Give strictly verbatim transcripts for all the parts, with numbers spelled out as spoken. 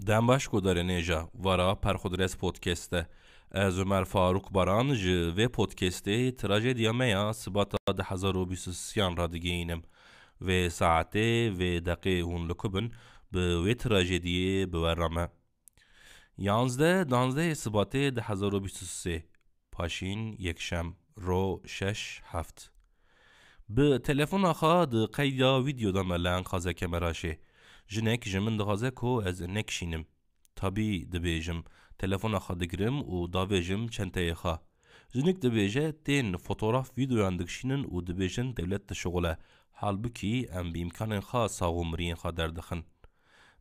Dem baş guhdarên hêja, vara Perxudres Podcast e. Ez Ömer Faruk Baran ji vê podcastê trajediya me ya Sibata du hezar û bîst û sêyan radigihînim. Vê saetê, vê deqê hûn li ku bin, bi wê trajediyê bi we re me. Yanzdeh, danzdehê Sibatê du hezar û bîst û sê, Paşîn, yekşem, ro şeş heft. Bi telefona xwe di qeyda vîdeo de me li enqazeke me re şê. Jinek ji min dixwaze ku ez nekişînim. Tabî dibêjim, telefona xwe digirim û davêjim çenteyê xwe. Jinik dibêje, tên fotograf vîdeoyan dikişînin û dibêjin dewlet dişixule. Halbikî em bi îmkanên xwe sax û miriyên xwe derdixin.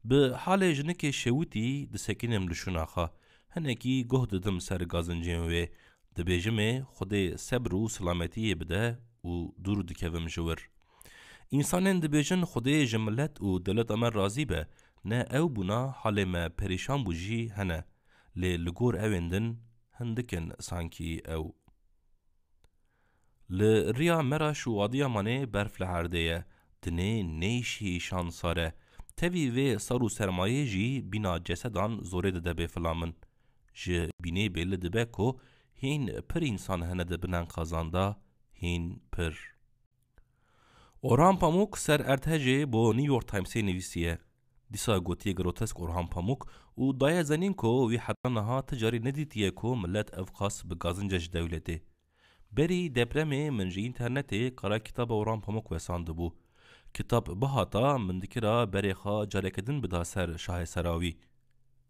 Bi halê jinikê şewitî disekînim li şûna xwe. Hinekî guh didim ser gazincên wê. Dibêjimê, Xwedê sebr û silametiyê bide û dûr dikevim ji wir. Însanên dibêjin Xwedê ji milet û dewleta me razî be, ne ew bûna halê me perîşan bû jî hene. Lê li gor ewên din hindik in sankî ew. Li riya Meraş û Adiyamanê berf li erdê ye. Dinê neyşî şan sar e. Tevî vê sar û sermayê jî bîna cesedan zorê dide bê filamin. Ji bînê bêli dibe ku hîn pir însan hene di bin enqazan de, hîn pir. Orhan Pamuk ser erdhejê bo New York Timesê nivîsiye. Dîsa gotiye grotesk Orhan Pamuk û daye zanîn ku wî heta niha ti carî nedîtiye ku milet evqas bi gazince ji dewletê. Berî depremê min ji înternetê qara kitaba Orhan Pamuk wesandibû. Kitab bihata min dikira berê xwe careke din bida ser şahê serawî.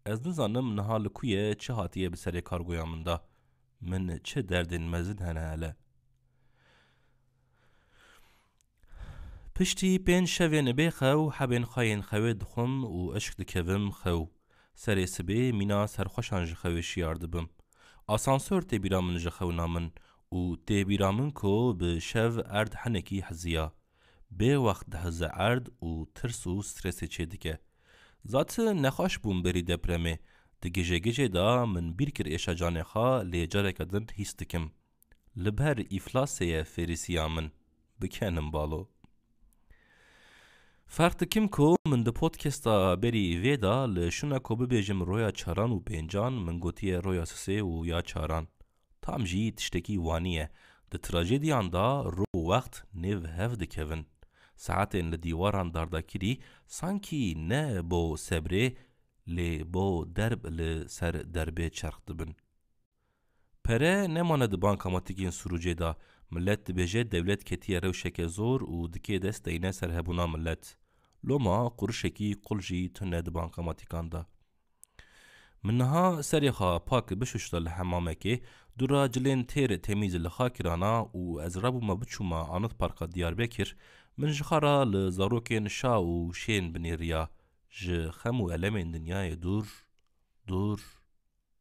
Ez nizanim niha li ku ye, çi hatiye bi serê kargoya min de. Min çi derdên mezin hene hele. Piştî pênc şevên bê xew, hebên xwe yên xewê dixwim û eşk dikevim xew. Serê sibê mîna serxweşan ji xewê şiyar dibim. Asansor tê bîra min ji xewna min û tê bîra min ku bi şev erd hinekî heziya. Bê wext dihize erd û tirs û stresê çêdike. Zati nexweş bûm berî depremê. Di gije gijê de min bîr kir êşa canê xwe, lê careke din hîs dikim. Li ber îflasê ye fêrisiya min. Bikenim balo. Ferq dikim ku min di podcasta berî vê de li şûna ku bibêjim roya çaran û pêncan, min gotiye roya sisê û ya çaran. Tam jî tiştekî wanî ye. Di trajediyan de ro û wext nêv hev dikevin. Saetên li dîwaran dardakirî sankî ne bo sebrê, lê bo derb li ser derbê çerx dibin. Pere nemane di bankamatîkên Sirûcê de. Milet dibêje dewlet ketiye rewşeke zor û dikê dest deyne ser hebûna milet. Loma qurişekî qul jî tune di bankamatîkan de. Min niha serê xwe pak bişuşta li hemamekê, dûra cilên têr temîz li xwe kirana û ez rabûma biçûma Anıtparka Diyarbekir, min ji xwe re li zarokên şa û şên binêriya, ji xem û elemên dinyayê dûr, dûr,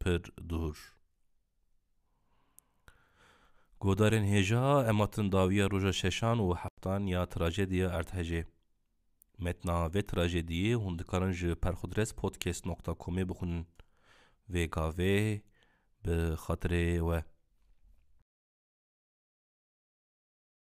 pir dûr. Guhdarên hêja, em hatin dawiya roja şeşan û heftan ya trajediya erdhejê. Metna vê trajediyê hûn dikarin ji perxudres podcast nokta comê bixwînin. Vê gavê bi xatirê we.